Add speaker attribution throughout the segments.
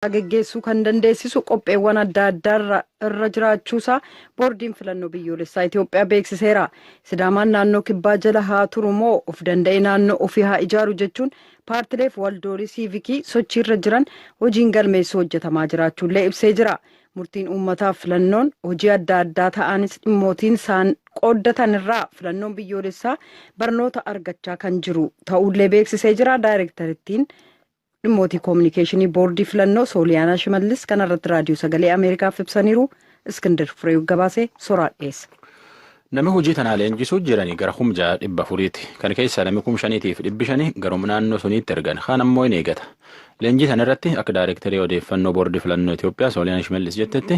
Speaker 1: Geggeessuu kan dandeessisu qopheewwan adda addaa irra jiraachuusaa Boordiin Filannoo Biyyoolessaa Itoophiyaa beeksiseera. Sidaamaan naannoo Kibbaa jala haa turu moo of danda'e naannoo ofii haa ijaaru jechuun paartileef waldoolii siivikii sochiirra jiran hojiin galmeessuu hojjetamaa jiraachuullee ibsee jira. Murtiin uummataaf filannoon hojii adda addaa ta'anis dhimmootiin isaan qooddatan irraa filannoon biyyoolessaa barnoota argachaa kan jiru ta'ullee beeksisee jira. Daayirektarittiin dhimmootii koominikeeshinii Boordii Filannoo Sooliyaanaa Shimallis kanarratti Raadiyoo Sagalee Ameerikaaf ibsaniiru. Iskindir Fireew gabaasee, soraa dhiyeessa.
Speaker 2: Namni hojii tanaa leenjisuu jiranii gara 6400ti. Kana keessaa namni 5500 garuma naannoo suniitti ergan. Kaan ammoo hin eegata. Leenjii sana irratti akka daayirektarii odeeffannoo Boordii Filannoo Itoophiyaa Sooliyaan Shimallis jettetti,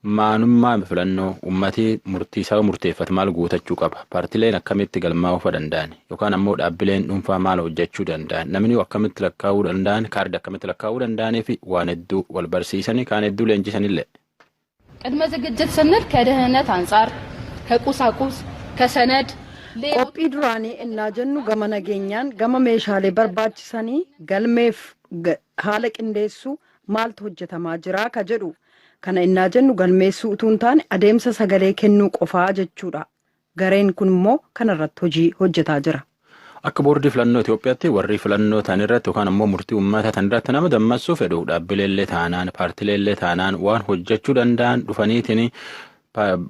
Speaker 2: maanummaa filannoo uummatii murtii isaa murteeffatu maal guutachuu qaba? Paartileen akkamitti galmaa'uu danda'an? Yookaan ammoo dhaabbileen dhuunfaa maal hojjechuu danda'an? Namni akkamitti lakkaa'uu danda'an? Kaardii akkamitti lakkaa'uu danda'anii fi waan hedduu wal barsiisanii, kaan hedduu leenjisanillee.
Speaker 3: ቅድመ ዝግጅት ስንል ከደህንነት አንጻር፣ ከቁሳቁስ፣ ከሰነድ
Speaker 1: Qophii duraanii innaa jennu gama nageenyaan, gama meeshaalee barbaachisanii, galmeef haala qindeessuu maaltu hojjetamaa jira ka jedhu. Kana innaa jennu galmeessuu utuu hin taane adeemsa sagalee kennuu qofaa jechuudha. Gareen kun immoo kanarratti hojii hojjetaa jira.
Speaker 2: Akka Boordii Filannoo Itoophiyaatti warri filannoo ta'an irratti yookaan ammoo murtii uummataa ta'an irratti nama dammassuu fedhu, dhaabbileellee taanaan paartileellee taanaan, waan hojjechuu danda'an dhufaniitiin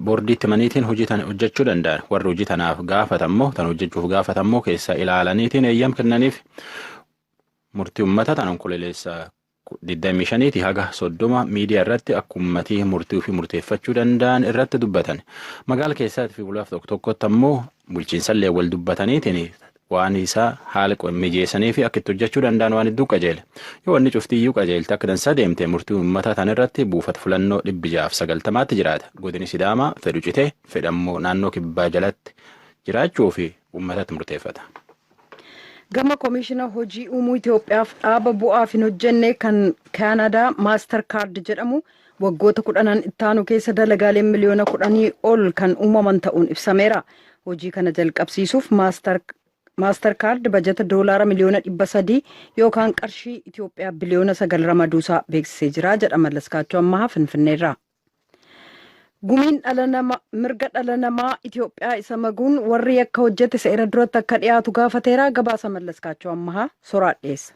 Speaker 2: boordiitti himaniitiin hojii tana hojjechuu danda'an. Warri hojii tanaaf gaafatammoo, tan hojjechuuf gaafatammoo, keessa ilaalaniitiin eeyyam kennaniif. Murtii uummataa tan Onkololeessa 25 haga 30 miidiyaa irratti akka uummatii murtii ofii murteeffachuu danda'an irratti dubbatan. Magaala keessatti fi bulaaf tokko tokkotti ammoo bulchiinsallee wal dubbataniitiin waan isaa haala mijeessanii fi akka itti hojjechuu danda'an waan hedduu qajeele. Yoo wanni cuftiyyuu qajeelte, akka dansaa deemte, murtii uummataa tan irratti buufata filannoo 690tti jiraata. Godini Sidaamaa fedhu citee, fedhammoo naannoo Kibbaa jalatti jiraachuu fi uummatatti murteeffata.
Speaker 1: Gama Koomishina Hojii Uumuu Itoophiyaaf dhaaba bu'aaf hin hojjenne kan Kaanadaa Maastar Kaard jedhamu waggoota 10n ittaanu keessa dalagaaleen miliyoona 10 ol kan uumaman ta'uun ibsameera. Hojii kana jalqabsiisuuf Maastar Kaard bajata doolaara miliyoona 300 yookaan qarshii Itoophiyaa biliyoona 9 ramaduusaa beeksisee jira jedha Mallaskaachoo Ammahaa Finfinneerraa. Gumiin dhala nama mirga dhala namaa Itoophiyaa isa maguun warri yakka hojjete seera duratti akka dhiyaatu gaafateera. Gabaasa Mallaskaachoo Ammahaa soraa dhiyeessa.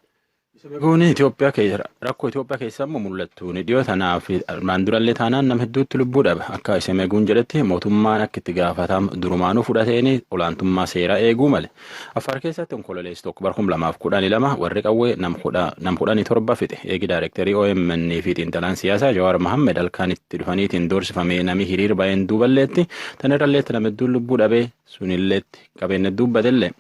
Speaker 2: Kun Itoophiyaa keessa rakkoo Itoophiyaa keessa immoo mul'attu dhiyoo tanaaf armaan durallee taanaan nama hedduutti lubbuu dhaba. Akka isa meeguun jedhetti, mootummaan akka itti gaafatamu durumaanuu fudhateen olaantummaa seeraa eeguu male. Affaar keessatti Onkololeessa 1 bara 2012 warri qawwee nam 17 fixe. Eegi daayirektarii OMN fi xiinxalaan siyaasaa Jawaar Mohammed halkan itti dhufaniitiin doorsifamee nami hiriir ba'een duuballeetti tanirralleetti nama hedduun lubbuu dhabee, sunilleetti qabeenya hedduu badellee.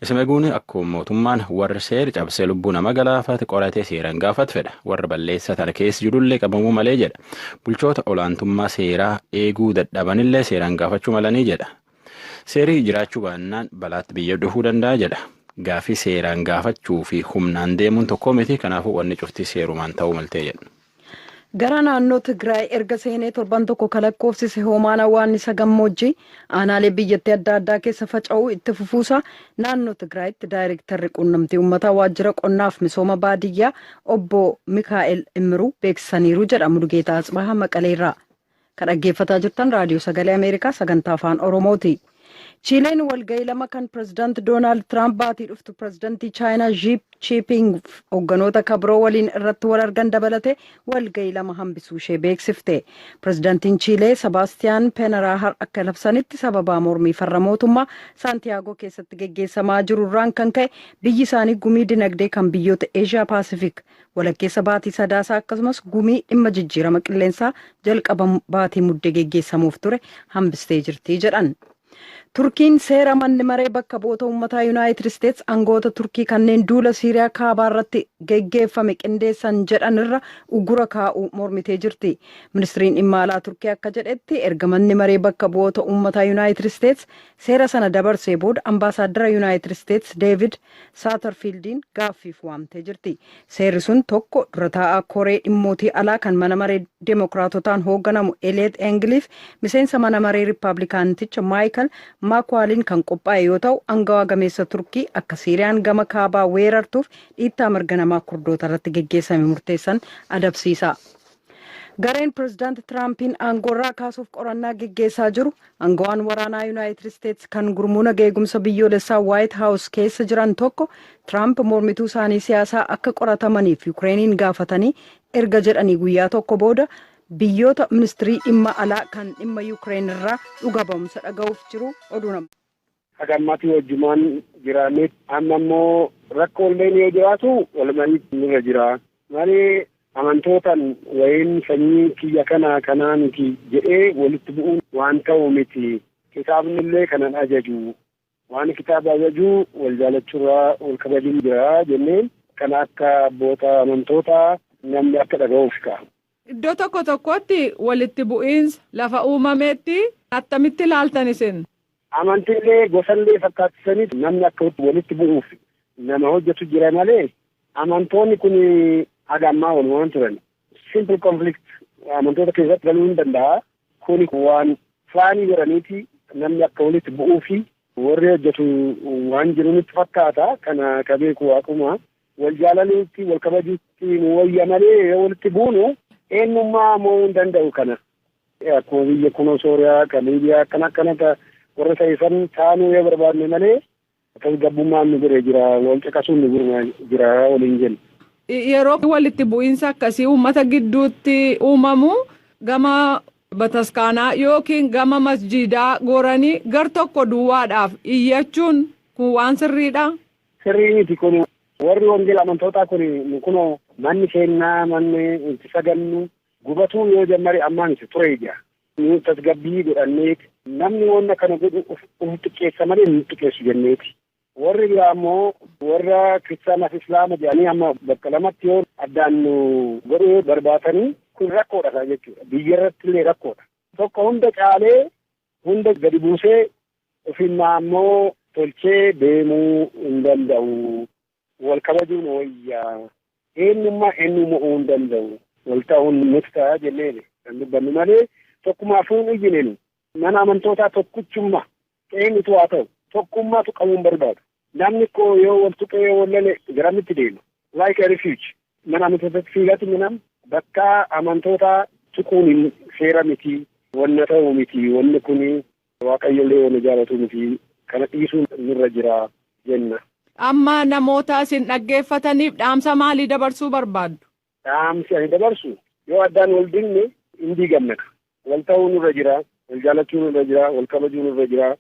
Speaker 2: Isa meeguun akkuma mootummaan warri seera cabsee lubbuu nama galaafate qoratee seeraan gaafatu fedha. Warra balleessa tana keessa jirullee qabamuu malee jedha. Bulchoota olaantummaa seeraa eeguu dadhabanillee seeraan gaafachuu malanii jedha. Seerri jiraachuu baannaan balaatti biyya dhufuu danda'a jedha. Gaafii seeraan gaafachuu fi humnaan deemuun tokko miti. Kanaafuu wanni cufti seerumaan ta'uu maltee jedha.
Speaker 1: Gara naannoo Tigraay erga seenee torban tokko kalakkoofsise hoomaan hawaannisa gammoojjii aanaalee biyyattii adda addaa keessa faca'uu itti fufuusaa naannoo Tigraayitti daayirektarri quunnamtii uummataa waajjira qonnaaf misooma baadiyyaa obbo Mikaa'el Immiruu beeksisaniiru jedha Mulugeetaa Atsbahaa Maqaleerraa. Kan dhaggeeffataa jirtan Raadiyoo Sagalee Ameerikaa sagantaa Afaan Oromooti. Chiileen walgahii lama kan Pirezidaanti Doonaald Tiraamp baatii dhuftu Pirezidaantii Chaayinaa Xi Jinping hogganoota kabiroo waliin irratti wal argan dabalate walgahii lama hambisuu ishee beeksifte. Pirezidaantiin Chiilee Sebaastiyaan Peneraa har akka labsanitti, sababaa mormii farra mootummaa Saantiyaagoo keessatti geggeessamaa jiru irraan kan ka'e biyyi isaanii gumii dinagdee kan biyyoota Eeshiyaa Paasifik walakkeessa baatii Sadaasaa akkasumas gumii dhimma jijjiirama qilleensaa jalqaba baatii Muddee geggeessamuuf ture hambistee jirti jedhan. Turkiin seera manni maree bakka bu'oota uummataa Yuunaayitid Isteets aangoota Turkii kanneen duula Siiriyaa kaabaa irratti geggeeffame qindeessan jedhan irra ugura kaa'uu mormitee jirti. Ministiriin dhimma alaa Turkii akka jedhetti, erga manni maree bakka bu'oota uummataa Yuunaayitid Isteets seera sana dabarsee booda ambaasaaddara Yuunaayitid Isteets Deevid Saatarfiildiin gaaffiif waamtee jirti. Seerri sun tokko dura taa'aa koree dhimmootii alaa kan mana maree Deemokiraatotaan hoogganamu Eliot Engeliif miseensa mana maree Riippaabilikaanticha Maayikal Maakwaaliin kan qophaa'e yoo ta'u, angawaa gameessa Turkii akka Siiriyaan gama kaabaa weerartuuf dhiittaa mirga namaa Kurdoota irratti geggeessame murteessan adabsiisa. Gareen Pirezidaanti Tiraampiin aangoorraa kaasuuf qorannaa geggeessaa jiru, aangawaan waraanaa Yuunaayitid Isteetsi kan gurmuu naga eegumsa biyyoolessaa Waayit Haawus keessa jiran tokko Tiraamp mormituu isaanii siyaasaa akka qoratamaniif Yukireeniin gaafatanii erga jedhanii guyyaa tokko booda, biyyoota ministirii dhimma alaa kan dhimma Yukireen irraa dhuga ba'umsa dhaga'uuf jiru. Oduu nama.
Speaker 4: Haga ammaatti wajjumaan jiraannee, amma immoo rakkooleen yoo jiraatu walumanii nurra jira. Malee amantootaan wayiin sanyii kiyya kana kanaa miti jedhee walitti bu'uun waan ta'u miti. Kitaabni illee kanan ajaju. Waan kitaaba ajaju wal jaalachuurraa wal kabajuun jira jennee kana akka abboota amantootaa namni akka dhaga'uuf ka'a.
Speaker 5: Iddoo tokko tokkotti walitti bu'iinsa lafa uumameetti attamitti ilaaltan isin?
Speaker 4: Amantiilee gosallee fakkaattisanii namni akka walitti bu'uuf nama hojjetu jira malee, amantoonni kun haga ammaa walumaan turan. Simple conflict amantoota keessatti galuu hin danda'a. Kun waan faanii godhaniiti namni akka walitti bu'uu fi warri hojjetu waan jiru nutti fakkaata. Kana ka beeku Waaquma. Wal jaalaluutti, wal kabajuutti nu wayya malee, yoo walitti buunu eenyummaa mo'uu hin danda'u kana. Akkuma biyya kunoo Sooriyaa, kan Liibiyaa, akkana akkanata warra ta'e san taanuu yoo barbaadne malee, tasgabbummaan nu bira jira, wal caqasuun nu bira jira waliin jenna.
Speaker 5: Yeroo walitti bu'iinsa akkasii uummata gidduutti uumamu, gama bataskaanaa yookiin gama masjiidaa goranii gar tokko duwwaadhaaf iyyachuun kun waan sirriidha?
Speaker 4: Sirrii miti kun. Warri wangeela amantootaa kun kunoo manni keennaa, manni itti sagannu gubatuu yoo jammare ammaa miti, ture jira. Nu tasgabbii godhannee, namni wanna kana godhu uf xiqqeessa malee nu xiqqeessu jenneeti. Warri biraa immoo warra kiristaanaaf islaama jedhanii amma bakka lamatti yoo addaan nu godhuu barbaatanii, kun rakkoodha jechuudha. Biyya irratti illee rakkoodha. Tokko hunda caalee hunda gadi buusee ofimaa immoo tolchee deemuu hin danda'u. Wal kabajuun wayyaa. Eenyummaa eenyu mo'uu hin danda'u. Wal ta'uun nuti ta'a jennee kan dubbannu malee, tokkumaafuu hin iyyinenu. Mana amantootaa tokkichummaa eenyutu haa ta'u, tokkummaatu qabuun barbaadu. Namni koo yoo wal tuqee, yoo wal lole, garamitti deema? Like a refuge. Mana amantootatti fiigatti nam bakka amantootaa tuquun hin seera miti. Wanna ta'u miti. Wanni kuni Waaqayyollee wanna jaalatu miti. Kana dhiisuun nurra jira jenna.
Speaker 5: Amma namoota isin dhaggeeffataniif dhaamsa maalii dabarsuu barbaaddu?
Speaker 4: Dhaamsi ani dabarsu, yoo addaan wal dinne hin diigamna. Wal ta'uu nurra jira. Wal jaalachuu nurra jira. Wal kabajuu nurra jira.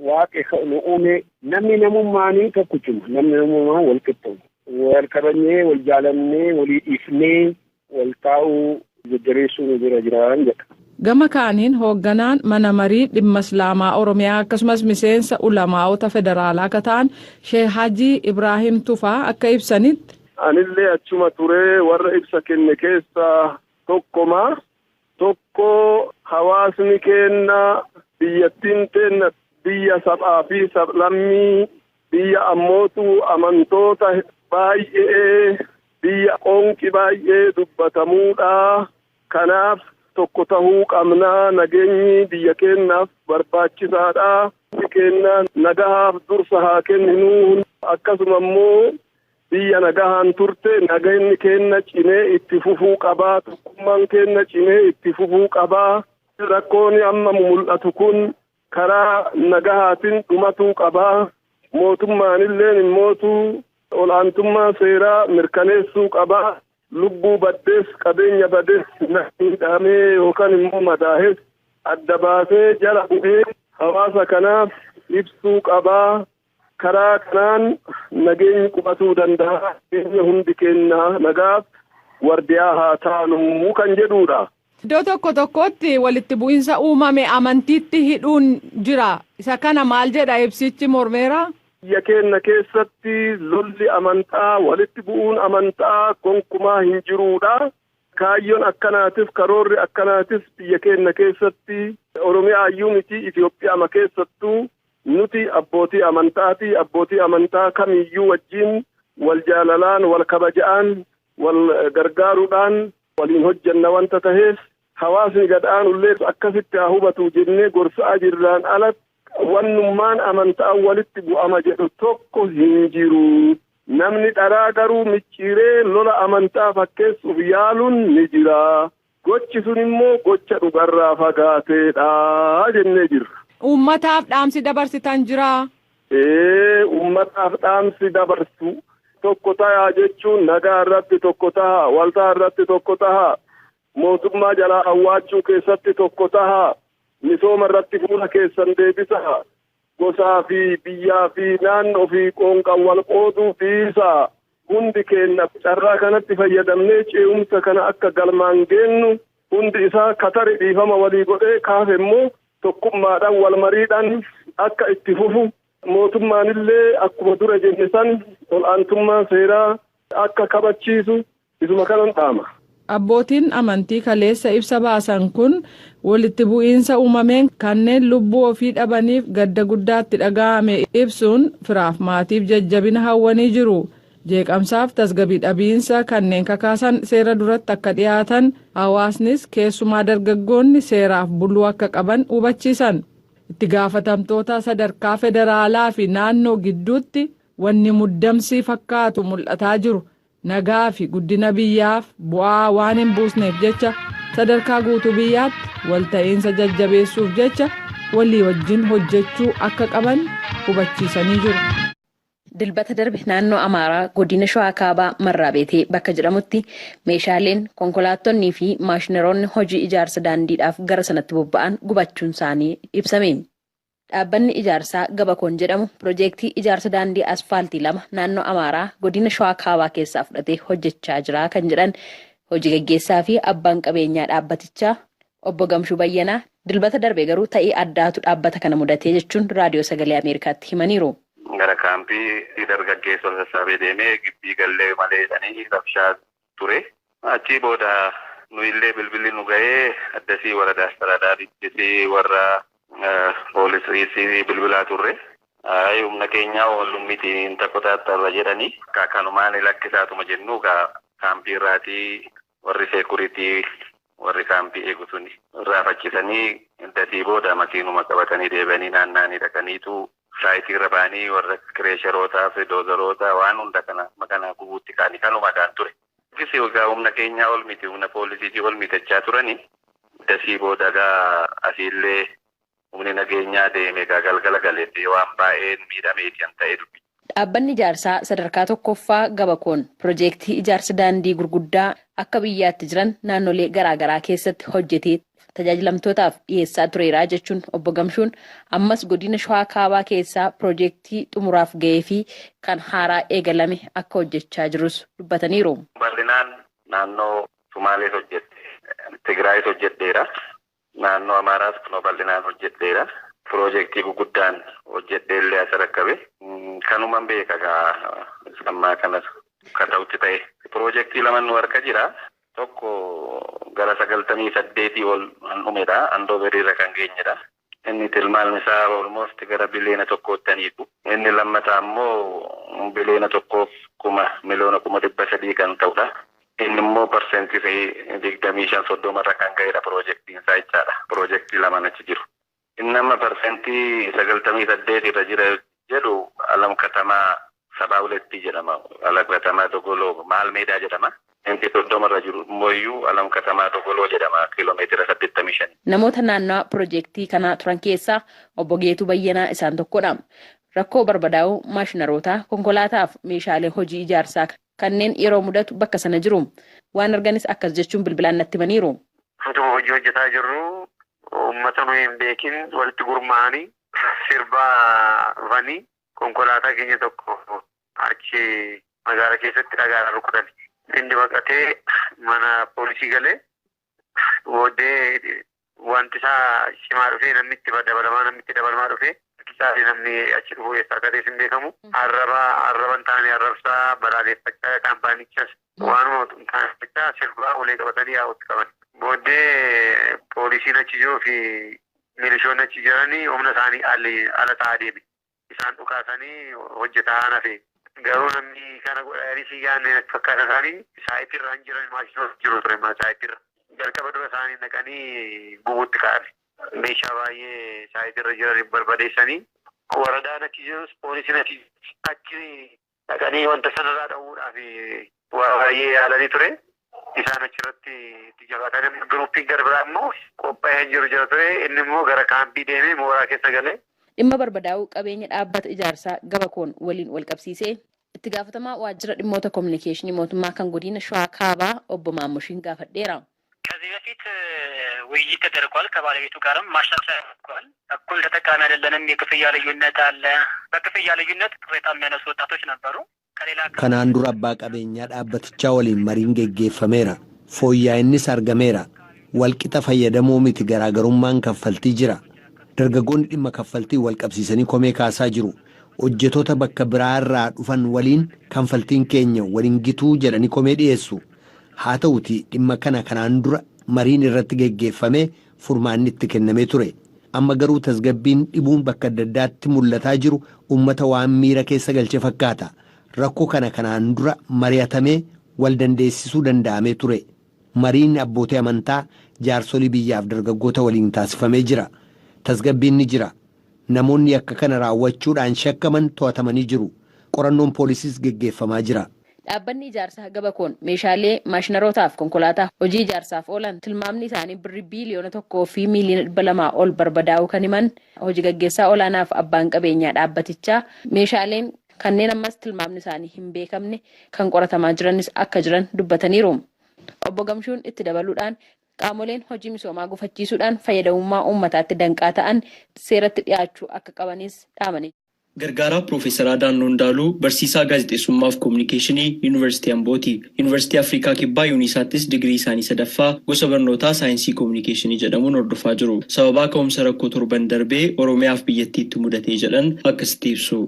Speaker 4: Waaqi nu uume, namni namummaanii tokkichuma. Namni namummaa wal qixxu. Wal kabajnee, wal jaalannee, walii dhiifnee, wal taa'uu jajjabeessuu nu bira jira jedha.
Speaker 5: Gama kaaniin hoogganaan mana marii dhimma Islaamaa Oromiyaa, akkasumas miseensa ulamaa'ota federaalaa akka ta'an Sheekh Hajii Ibraahim Tufaa akka ibsanitti.
Speaker 6: Anillee achuma turee warra ibsa kenne keessaa tokkoma. Tokko, hawaasni keenna, biyyattiin teenna biyya sabaa fi sablammii, biyya ammootu amantoota baay'ee, biyya qoonqi baay'ee dubbatamuudha. Kanaaf tokko tahuu qabnaa, nageenyi biyya keennaaf barbaachisaadha. Keenna nagahaaf dursa haa kenninuu, akkasuma immoo biyya nagahaan turte nageenyi keenna cimee itti fufuu qabaa, tokkummaan keenna cimee itti fufuu qabaa. Rakkoon amma mul'atu kun karaa nagahaatiin dhumatuu qabaa. Mootummaanilleen immootu ol'aantummaa seeraa mirkaneessuu qabaa. Lubbuu baddees, qabeenya badees, miidhamee yookaan immoo madaahes adda baasee jala bu'ee hawaasa kanaaf ibsuu qabaa. Karaa kanaan nageenyi qubatuu danda'a. Nageenya hundi keenya nagaaf wardiyaa haa taanu kan jedhudha.
Speaker 5: Iddoo tokko tokkotti walitti bu'iinsa uumame amantiitti hidhuun jira. Isa kana maal jedha ibsichi, mormeera?
Speaker 6: Biyya keenya keessatti lolli amantaa, walitti bu'uun amantaa gonkumaa hin jiruudha. Kaayyoon akkanaatif karoorri akkanaatis biyya keenya keessatti, Oromiyaa iyyuu miti, Itoophiyaa keessattuu, nuti abbootii amantaati. Abbootii amantaa kamiyyuu wajjin wal jaalalaan, wal kabaja'aan, wal gargaaruudhaan waliin hojjanna wanta taheef, hawaasni gad'aanullee akkasitti haa hubatu jennee gorsaa jirraan alatti. Wannummaan amantaa walitti bu'ama jedhu tokko hin jiru. Namni dharaa garuu micciiree lola amantaa fakkeessuuf yaaluun ni jira. Gochi sun immoo gocha dhugarraa fagaateedha jennee jirra.
Speaker 5: Uummataaf dhaamsi dabarsitan jiraa?
Speaker 6: Uummataaf dhaamsi dabarsu tokko ta'a jechuun nagaa irratti tokko ta'a, waltaa irratti tokko ta'a, mootummaa jalaa awwaachuu keessatti tokko ta'a, misooma irratti fuula keessan deebisa, gosaa fi biyyaa fi naannoo fi qoonqan wal qooduu dhiisa. Hundi keenya carraa kanatti fayyadamnee ce'umsa kana akka galmaan geennu hundi isaa katari dhiifama walii godhee kaaf immoo tokkummaadhaan wal mariidhaan akka itti fufu mootummaan illee akkuma dura jenne san ol'aantummaa seeraa akka kabachiisu isuma kanan dhaama.
Speaker 5: Abbootiin amantii kaleessa ibsa baasan kun walitti bu'iinsa uumameen kanneen lubbuu ofii dhabaniif gadda guddaatti dhaga'ame ibsuun firaaf maatiif jajjabina hawwanii jiru. Jeeqamsaaf tasgabbii dhabiinsa kanneen kakaasan seera duratti akka dhiyaatan hawaasnis keessumaa dargaggoonni seeraaf buluu akka qaban hubachiisan. Itti gaafatamtoota sadarkaa federaalaa fi naannoo gidduutti wanni muddamsii fakkaatu mul'ataa jiru. Nagaa fi guddina biyyaaf bu'aa waan hin buusneef jecha sadarkaa guutuu biyyaatti walta'iinsa jajjabeessuuf jecha walii wajjin hojjechuu akka qaban hubachiisanii jiru.
Speaker 7: Dilbata darbe naannoo Amaaraa godina Shawaa Kaabaa Marraabeetee bakka jedhamutti meeshaaleen konkolaattonnii fi maashinaroonni hojii ijaarsa daandiidhaaf gara sanatti bobba'an gubachuun isaanii ibsame. Dhaabbanni ijaarsaa Gabakoon jedhamu piroojeektii ijaarsa daandii asfaaltii 2 naannoo Amaaraa godina Shawaa Kaabaa keessaa fudhatee hojjechaa jira kan jedhan hojii gaggeessaa fi abbaan qabeenyaa dhaabbatichaa obbo Gamshuu Bayyanaa dilbata darbe garuu ta'ii addaatu dhaabbata kana mudatee jechuun raadiyoo sagalee Ameerikaatti himaniiru.
Speaker 8: Gara kaampii dargaggeessota sassaabee deemee gibbii gallee malee jedhanii rabshaa ture. Achii booda nu illee bilbilli nu ga'ee addasii warra daastaraadhaattis warra poolisii bilbilaa turre. Humna keenyaa oollummiti hin takkotaattarra jedhanii kanumaan lakkisaatuma jennu kaampii irraatii warri seekuritii warri kaampii eegu suni raafachisanii addasii booda makiinuma qabatanii deebi'anii naannaanii dhaqaniitu saayitii irra ba'anii warra kireesharootaa fi doozaroota waan hunda kana gubuutti ka'anii kanuma gaan ture. Akkasii egaa humna keenyaa ol miti humna poolisiitii ol mitachaa turanii dasii booda egaa asiillee humni nageenyaa deeme egaa galgala galeetti waan baay'een miidhameeti kan ta'e dubbi.
Speaker 7: Dhaabbanni ijaarsaa sadarkaa tokkoffaa Gabakoon piroojeektii ijaarsa daandii gurguddaa akka biyyaatti jiran naannolee garaagaraa keessatti hojjetee tajaajilamtootaaf dhiyeessaa tureera jechuun obbo Gamshuun ammas godina Shawaa Kaabaa keessaa piroojeektii xumuraaf ga'ee fi kan haaraa eegalame akka hojjechaa jirus dubbataniiru.
Speaker 8: Bal'inaan naannoo Sumaalees hojjette, Tigraayis hojjedheera, naannoo Amaaraas kunoo bal'inaan hojjedheera. Piroojeektii guguddaan hojjedhee illee as rakkabe. Kanuman beeka gaa ammaa kanas akka ta'utti ta'e. Piroojeektii lama nu harka jira. Tokko gara 98 ol kan dhumedha. Andooberii irra kan geenyedha. Inni tilmaamni isaa almost gara biliyoona 1tti. Inni lammataa immoo biliyoona 1,300,000 kan ta'udha. Inni immoo 25-30% irra kan ga'edha piroojeektiin isaa jechaadha. Piroojeektii lamaan achi jiru. Inni amma 98% irra jira jedhu alam katamaa 72 jedhama. Alam katamaa Dogoloo maal meedaa jedhama. Inni 30 irra jiru immoo alam katamaa Dogoloo jedhama kiiloomeetira 85.
Speaker 7: Namoota naannawaa piroojeektii kanaa turan keessaa obbo Geetuu Bayyanaa isaan tokkodha. Rakkoo barbadaa'uu maashinarootaa, konkolaataaf meeshaalee hojii ijaarsaa kanneen yeroo mudatu bakka sana jiru. Waan arganis akkas jechuun bilbilaan natti himaniiru.
Speaker 9: Utuma hojii hojjetaa jirru uummata nuyi hin beekin walitti gurmaa'anii sirbaa dhufanii konkolaataa keenya tokko achi magaalaa keessatti dhagaadhaan rukutan. Inni baqatee mana poolisii galee booddee wanti isaa cimaa dhufee namni itti dabalamaa dhufee isaanii namni achi dhufu eessaa akka ta'es hin beekamu. Arraba hin taane arrabsaa balaaleffachaa kaampaanichas waanuma taanifachaa sirbaa ulee qabatanii yaa'utti qaban. Booddee poolisiin achi jiruu fi milishoonni achi jiranii humna isaanii ala ta'aa deeme. Isaan dhukaasanii hojjetaa hafe. Garuu namni kana godhanii si yaadne fakkaata isaanii saayitii irra hin jiran maashinoota jiru ture saayitii irra. Jalqaba dura isaanii naqanii gubuutti ka'an. Meeshaa baay'ee saayitirra jiran barbadeessanii waradaan achi jirus poolisiin achi dhaqanii wanta sanarraa dha'uudhaaf waa baay'ee yaalanii ture. Isaan achirratti itti jabaatan. Giruupiin gara biraa immoo qophaa'ee jiru jira ture. Inni immoo gara kaampii deemee mooraa keessa galee.
Speaker 7: Dhimma barbadaa'uu qabeenya dhaabbata ijaarsaa Gabakoon waliin wal qabsiisee itti gaafatamaa waajjira dhimmoota kominikeeshinii mootummaa kan godina Shawaa Kaabaa obbo Maammushiin gaafadheera.
Speaker 10: ከዚህ በፊት ውይይት ተደርጓል። ከባለቤቱ ጋርም ማሻሻያ ተደርጓል። እኩል ተጠቃሚ አይደለንም፣ የክፍያ ልዩነት አለ። በክፍያ ልዩነት ቅሬታ የሚያነሱ ወጣቶች ነበሩ። ከሌላ
Speaker 11: Kanaan dura abbaa qabeenyaa dhaabbatichaa waliin mariin geggeeffameera. Fooyya'innis argameera. Walqixa fayyadamoo miti, garaagarummaan kaffaltii jira. Dargaggoonni dhimma kaffaltii wal qabsiisanii komee kaasaa jiru. Hojjetoota bakka biraa irraa dhufan waliin kanfaltiin keenya waliin gituu jedhanii komee dhiyeessu. Haa ta'uti dhimma kana kanaan dura mariin irratti geggeeffamee furmaanni itti kennamee ture. Amma garuu tasgabbiin dhibuun bakka adda addaatti mul'ataa jiru uummata waan miira keessa galche fakkaata. Rakkoo kana kanaan dura mari'atamee wal dandeessisuu danda'amee ture. Mariin abbootii amantaa, jaarsolii biyyaaf dargaggoota waliin taasifamee jira. Tasgabbiin ni jira. Namoonni akka kana raawwachuudhaan shakkaman to'atamanii jiru. Qorannoon poolisiis geggeeffamaa jira.
Speaker 7: Dhaabbanni ijaarsaa Gabakoon meeshaalee maashinarootaaf konkolaataa hojii ijaarsaaf oolan tilmaamni isaanii birri 1.2 biiliyoona ol barbadaa'uu kan himan hojii gaggeessaa olaanaaf abbaan qabeenyaa dhaabbatichaa, meeshaaleen kanneen ammas tilmaamni isaanii hin beekamne kan qoratamaa jiranis akka jiran dubbataniiru. Obbo Gamshuun itti dabaluudhaan qaamoleen hojii misoomaa gufachiisuudhaan fayyadamummaa uummataatti danqaa ta'an seeratti dhiyaachuu akka qabanis dhaamanii.
Speaker 12: Gargaaraa Piroofeesar Adaannoo Indaaluu barsiisaa gaazexeessummaa fi koominikeeshinii Yuunivarsiitii Ambooti. Yuunivarsiitii Afrikaa Kibbaa Yuunisaattis digirii isaanii sadaffaa gosa barnootaa saayinsii koominikeeshinii jedhamuun hordofaa jiru. Sababaa ka'umsa rakkoo torban darbee Oromiyaaf biyyattiitti mudatee jedhan akkasitti ibsu.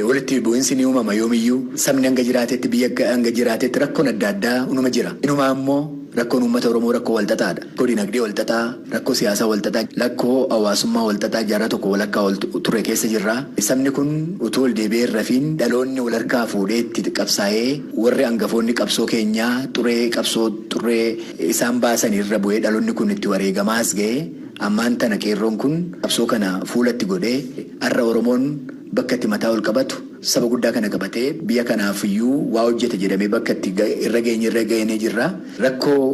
Speaker 13: Walitti bu'iinsi ni uumama yoomiyyuu, sabni hanga jiraatetti, biyya hanga jiraatetti rakkoon adda addaa unuma jira. Inumaa immoo rakkoon uummata Oromoo rakkoo walxaxaadha. Rakkoo dinagdee walxaxaa, rakkoo siyaasaa walxaxaa, rakkoo hawaasummaa walxaxaa jaarraa tokko walakkaa ol ture keessa jirra. Sabni kun utuu ol deebi'ee hin rafiin dhaloonni wal harkaa fuudhee itti qabsaa'ee, warri hangafoonni qabsoo keenyaa xuree qabsoo xuree isaan baasan irra bu'ee, dhaloonni kun itti wareegamaas ga'ee, ammaan tana qeerroon kun qabsoo kana fuulatti godhee, har'a Oromoon bakka itti mataa ol qabatu saba guddaa kana qabatee biyya kanaaf iyyuu waa hojjete jedhamee bakka itti irra geenye irra geenyee jirra. Rakkoo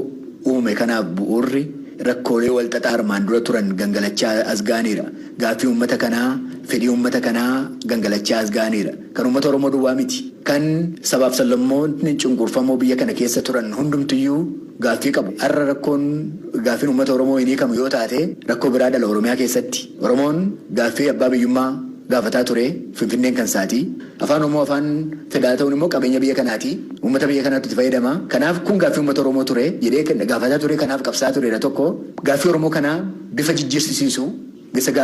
Speaker 13: uume kanaaf bu'uurri rakkoolee walxaxaa armaan dura turan gangalachaa as ga'aniidha. Gaaffii uummata kanaa, fedhii uummata kanaa gangalachaa as ga'aniidha. Kan uummata Oromoo duwwaa miti. Kan sabaaf sablammoonni cunqurfamoo biyya kana keessa turan hundumtiyyuu gaaffii qabu. Har'a rakkoon gaaffiin uummata Oromoo hin hiikamu yoo taate rakkoo biraa dhala Oromiyaa keessatti. Oromoon gaaffii abbaa biyyummaa gaafataa ture, Finfinneen kan isaati. Afaan Oromoo afaan federaalaa ta'uun immoo qabeenya biyya kanaati. Uummata biyya kanaatu itti fayyadama. Kanaaf kun gaaffii uummata Oromoo ture jedhee gaafataa ture, kanaaf qabsaa turedha tokko. Gaaffii Oromoo kanaa bifa jijjiirsisiisu.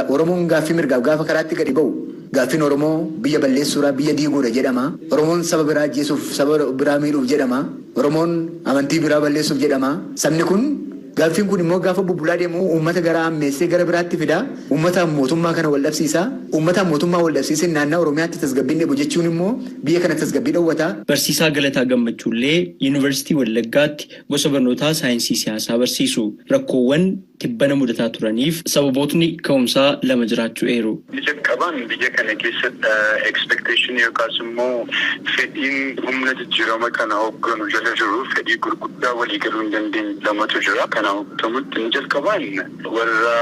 Speaker 13: Oromoon gaaffii mirgaaf gaafa karaatti gadi ba'u, gaaffiin Oromoo biyya balleessuudha, biyya diiguudha jedhama. Oromoon saba biraa ajjeesuuf, saba biraa miidhuuf jedhama. Oromoon amantii biraa balleessuuf jedhama. Sabni kun gaaffiin kun immoo gaafa bubbulaa deemu uummata gara ammeessee gara biraatti fida. Uummata mootummaa kana wal dhabsiisa. Uummata mootummaa wal dhabsiisee naannoo Oromiyaatti tasgabbiin dhabu jechuun immoo biyya kana tasgabbii dhowwata.
Speaker 12: Barsiisaa Galataa Gammachuullee Yuunivarsiitii Wallaggaatti gosa barnootaa saayinsii siyaasaa barsiisu. Rakkoowwan tibbana mudataa turaniif sababootni ka'umsaa lama jiraachuu eeru.
Speaker 14: Inni jalqabaan biyya kana keessatti expectation yookaas immoo fedhiin humna jijjiirama kana hoogganu jala jiru, fedhii gurguddaa walii galuu hin dandeenye lamatu jira. Kana hoogganamutti inni jalqabaan warra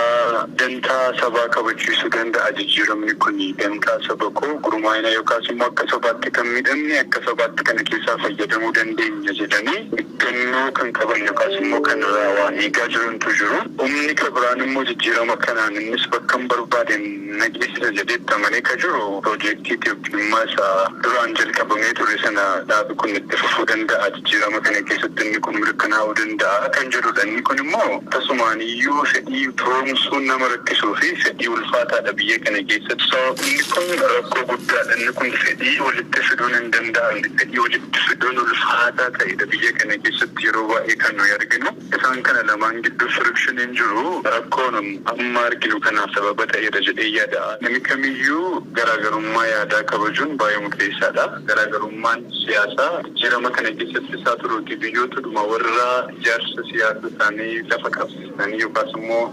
Speaker 14: dantaa sabaa kabachiisuu danda'a, jijjiiramni kun dantaa saba koo, gurmaa'ina yookaas immoo akka sabaatti kan miidhamne, akka sabaatti kana keessaa fayyadamuu dandeenya jedhanii eeggannoo kan qaban yookaas immoo kan irraa waa eegaa jirantu jiru. Humni kan biraan immoo jijjiirama kanaan innis bakka hin barbaade na geessisa jedhee amanee ka jiru, piroojeektii Itoophiyummaa isaa duraan jalqabamee ture sana dhaabi kun itti fufuu danda'a, jijjiirama kana keessatti inni kun mirkanaa'uu danda'a kan jedhudha. Inni kun immoo tasumaan iyyuu fedhii firoomsuun nama rakkisuu fi fedhii ulfaataadha biyya kana keessatti. So inni kun rakkoo guddaadha. Inni kun fedhii walitti fiduun hin danda'amne, fedhii walitti fiduun ulfaataa ta'edha biyya kana keessatti yeroo baay'ee kan nuyi arginu. Isaan kana lamaan gidduu frictioniin jiru rakkoon amma arginu kanaaf sababa ta'edha jedhee yaada. Namni kamiyyuu garaagarummaa yaadaa kabajuun baay'ee murteessaadha. Garaagarummaan siyaasaa jijjiirama kana keessatti isaa turuuti biyyoota dhuma warra ijaarsa siyaasa isaanii isaanii lafa qabsiisanii yookaas immoo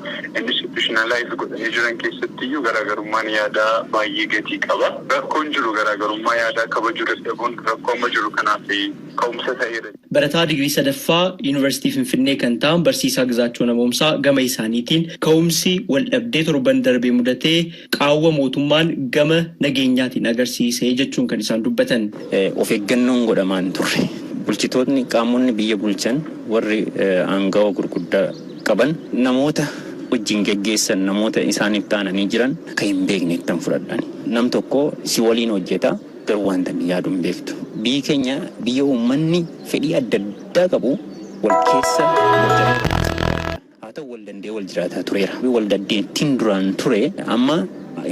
Speaker 14: institutionalize godhanii jiran keessatti iyyuu garaagarummaan yaadaa baay'ee gatii qaba. Rakkoon jiru garaagarummaa yaadaa kabajuu dadhabuun rakkoo amma jiru kanaaf ka'umsa ta'eera.
Speaker 12: Barataa digirii sadaffaa Yuunivarsiitii Finfinnee kan ta'an Barsiisaa Gizaachoo Namoomsaa gama isaaniitiin ka'umsi wal dhabdee torban darbee mudatee qaawwa mootummaan gama nageenyaatiin agarsiise jechuun kan isaan dubbatan.
Speaker 15: Of eeggannoon godhamaan turre. Bulchitoonni qaamonni biyya bulchan warri aangawa gurguddaa qaban namoota wajjin geggeessan, namoota isaaniif taananii jiran kan hin beekne ittiin fudhadhan. Nam tokko si waliin hojjeta, garuu wanta inni yaadu hin beektu. Biyyi keenya biyya uummanni fedhii adda addaa qabu wal keessa haa ta'u wal danda'ee wal jiraataa tureera. Wal dandeettiin duraan ture amma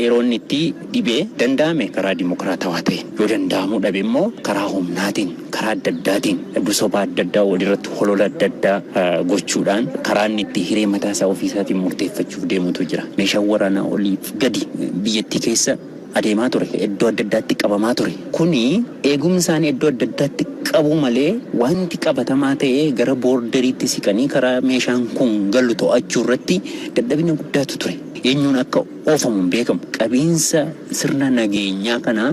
Speaker 15: yeroo inni itti dhibee danda'ame karaa dimokiraatawaa ta'e, yoo danda'amuu dhabe immoo karaa humnaatiin, karaa adda addaatiin, soba adda addaa walirratti, holola adda addaa gochuudhaan karaa inni itti hiree mataa isaa ofiisaatiin murteeffachuuf deemutu jira. Meeshaan waraanaa oliif gadi biyyattii keessa adeemaa ture, iddoo adda addaatti qabamaa ture. Kuni eegumsaan iddoo adda addaatti qabu malee wanti qabatamaa ta'ee gara borderiitti siqanii karaa meeshaan kun galu to'achuu irratti dadhabina guddaatu ture. Eenyuun akka oofamu hin beekamu. Qabiinsa sirna nageenyaa kana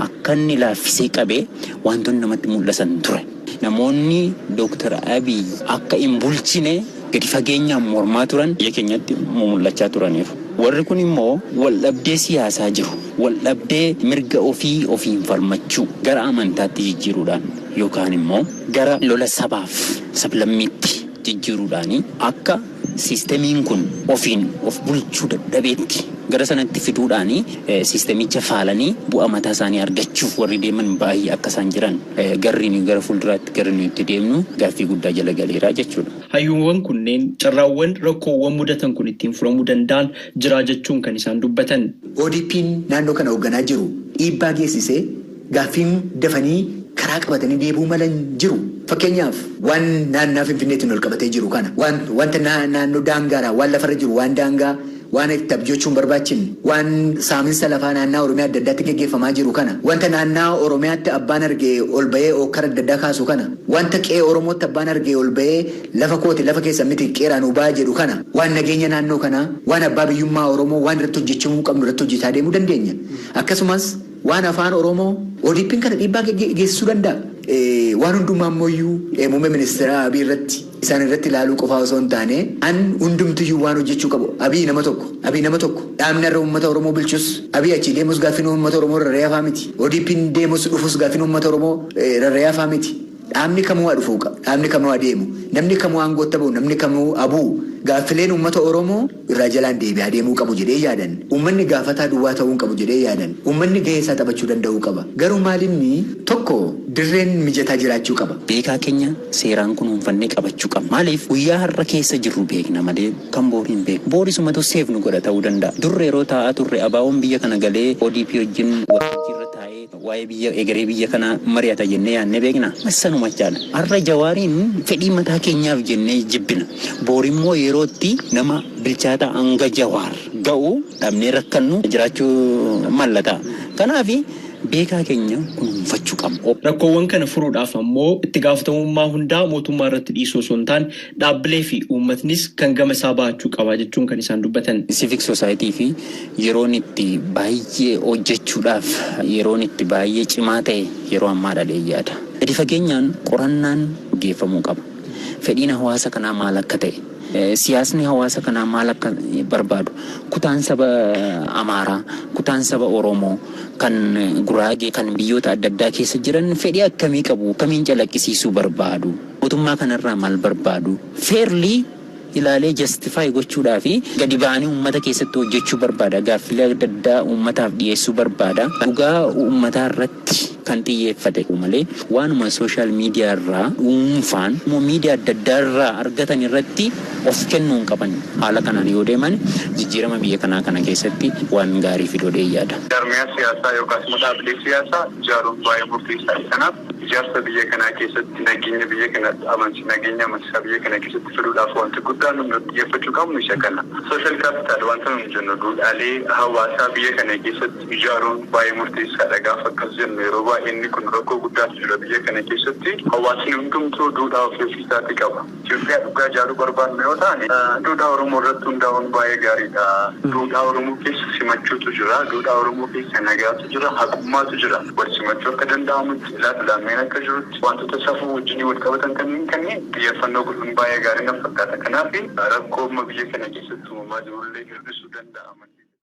Speaker 15: akka inni laaffisee qabee wantoonni namatti mul'atan ture. Namoonni Dooktar Abiy akka hin bulchine gadi fageenyaan mormaa turan biyya keenyatti mul'achaa turaniiru. Warri kun immoo wal dhabdee siyaasaa jiru. Wal dhabdee mirga ofii ofiin falmachuu gara amantaatti jijjiiruudhaan yookaan immoo gara lola sabaaf sablammiitti jijjiiruudhaan akka siistemiin kun ofiin of bulchuu dadhabeetti gara sanatti fiduudhaan siistemicha faalanii bu'aa mataa isaanii argachuuf warri deeman baay'ee akka isaan jiran garri nuyi gara fuulduraatti garri nuyi itti deemnu gaaffii guddaa jala galeeraa jechuudha.
Speaker 12: Hayyuuwwan kunneen carraawwan rakkoowwan mudatan kun ittiin furamuu danda'an jira jechuun kan isaan dubbatan.
Speaker 13: ODP'n naannoo kana hoogganaa jiru dhiibbaa geessisee gaaffiin dafanii karaa qabatanii deebuu malan jiru. Fakkeenyaaf waan naannaa Finfinneetiin ol qabatee jiru kana, wanta naannoo daangaadha, waan lafarra jiru, waan daangaa, waan itti abjoochuun barbaachin, waan saaminsa lafaa naannaa Oromiyaa adda addaatti geggeeffamaa jiru kana, wanta naannaa Oromiyaatti abbaan argee ol bahee okkara adda addaa kaasu kana, wanta qe'ee Oromootti abbaan argee ol bahee lafa kooti lafa keessa miti qeeraan hubaa jedhu kana, waan nageenya naannoo kanaa, waan abbaa biyyummaa Oromoo waan irratti hojjechuu qabnu irratti hojjechaa deemuu dandeenya. Akkasumas waan afaan Oromoo ODP'n kana dhiibbaa geessisuu danda'a. Waan hundumaa ammoo muummee ministeera Abiy irratti isaan irratti ilaaluu qofaa osoo hin taane an hundumtiyyuu waan hojjechuu qabu. Abiy nama tokko dhaabni irra uummata Oromoo bulchus Abiy achi deemus gaaffiin uummata Oromoo rarra'ee miti. ODP'n deemus dhufus gaaffiin uummata Oromoo rarra'ee miti. Dhaabni kamuu haa dhufuu qaba. Dhaabni kamuu haa deemu. Namni kamuu aangootti bahu, namni kamuu abuu. Gaaffileen uummata Oromoo irraa jalaan deebi'aa deemuu qabu jedhee yaadan. Uummanni gaafataa duwwaa ta'uu qabu jedhee yaadan. Uummanni gahee isaa taphachuu danda'uu qaba. Garuu maalinni tokko dirreen mijataa jiraachuu qaba.
Speaker 15: Beekaa keenya seeraan kunuunfannee qabachuu qabna. Maaliif guyyaa har'a keessa jirru beekna malee kan boorii hin beeknu. Boorisumatu seef nu godha ta'uu danda'a. Durre yeroo taa'aa turre abaawoon biyya kana galee ODP wajjin waltajjiirra taa'ee waa'ee biyya egeree biyya kana mari'ata jennee yaadnee beekna. Massanuma jaala. Har'a Jawaariin fedhii mataa keenyaaf jennee jibbina. Boorimmoo yerootti nama bilchaata hanga Jawaar ga'u dhabnee rakkannu jiraachuu mallata. Kanaaf beekaa keenya kunuunfachuu qabna.
Speaker 12: Rakkoowwan kana furuudhaaf ammoo itti gaafatamummaa hundaa mootummaa irratti dhiisuu osoo hin taane dhaabbilee fi uummatnis kan gama isaa baachuu qaba jechuun kan isaan dubbatan.
Speaker 15: Civic society fi yeroon itti baay'ee hojjechuudhaaf yeroon itti baay'ee cimaa ta'e yeroo ammaa dhalee yaada. Gadi fageenyaan qorannaan geeffamuu qaba. Fedhiin hawaasa kanaa maal akka ta'e, siyaasni hawaasa kanaa maal akka barbaadu, kutaan saba Amaaraa, kutaan saba Oromoo, kan Guraagee, kan biyyoota adda addaa keessa jiran fedhii akkamii qabu, akkamiin calaqqisiisuu barbaadu, mootummaa kanarraa maal barbaadu, fairly ilaalee justify gochuudhaa fi gadi ba'anii uummata keessatti hojjechuu barbaada, gaaffilee adda addaa uummataaf dhiyeessuu barbaada. Dhugaa uummataa irratti kan xiyyeeffate malee waanuma social media irraa dhuunfaan immoo miidiyaa adda addaa irraa argatan irratti of kennuu hin qaban. Haala kanaan yoo deeman jijjiirama biyya kanaa kana keessatti waan gaarii fiduu yaada.
Speaker 14: Jaarmiyaa siyaasaa yookaas immoo dhaabbilee siyaasaa ijaaruun baay'ee murteessaadha. Kanaaf Ijaarsa biyya kanaa keessatti nageenya biyya kanatti amansi nageenya amansiisaa biyya kana keessatti fiduudhaaf wanti guddaan nuti xiyyeeffachuu qabnu isa kana. Social capital wanta nuti jennu duudhaalee hawaasaa biyya kana keessatti ijaaruun baay'ee murteessaadha. Gaafa akkas jennu yeroo baay'ee inni kun rakkoo guddaatu jira biyya kana keessatti. Hawaasni hundumtuu duudhaa ofii ofiisaatii qaba. Itoophiyaa dhugaa ijaaruu barbaannu yoo taane duudhaa Oromoo irratti hundaa'uun baay'ee gaariidha. Duudhaa Oromoo keessa simachuutu jira. Duudhaa Oromoo keessa nagaatu jira. Haqummaatu jira. Wal simachuu akka danda'amutti ilaaluudhaan akka jirutti wantoota safuu wajjin wal qabatan kanneen kanneen xiyyeeffannoo godhuun baay'ee gaarii na fakkaata. Kanaaf rakkoo amma biyya kana keessatti uumamaa jirullee hir'isuu danda'ama.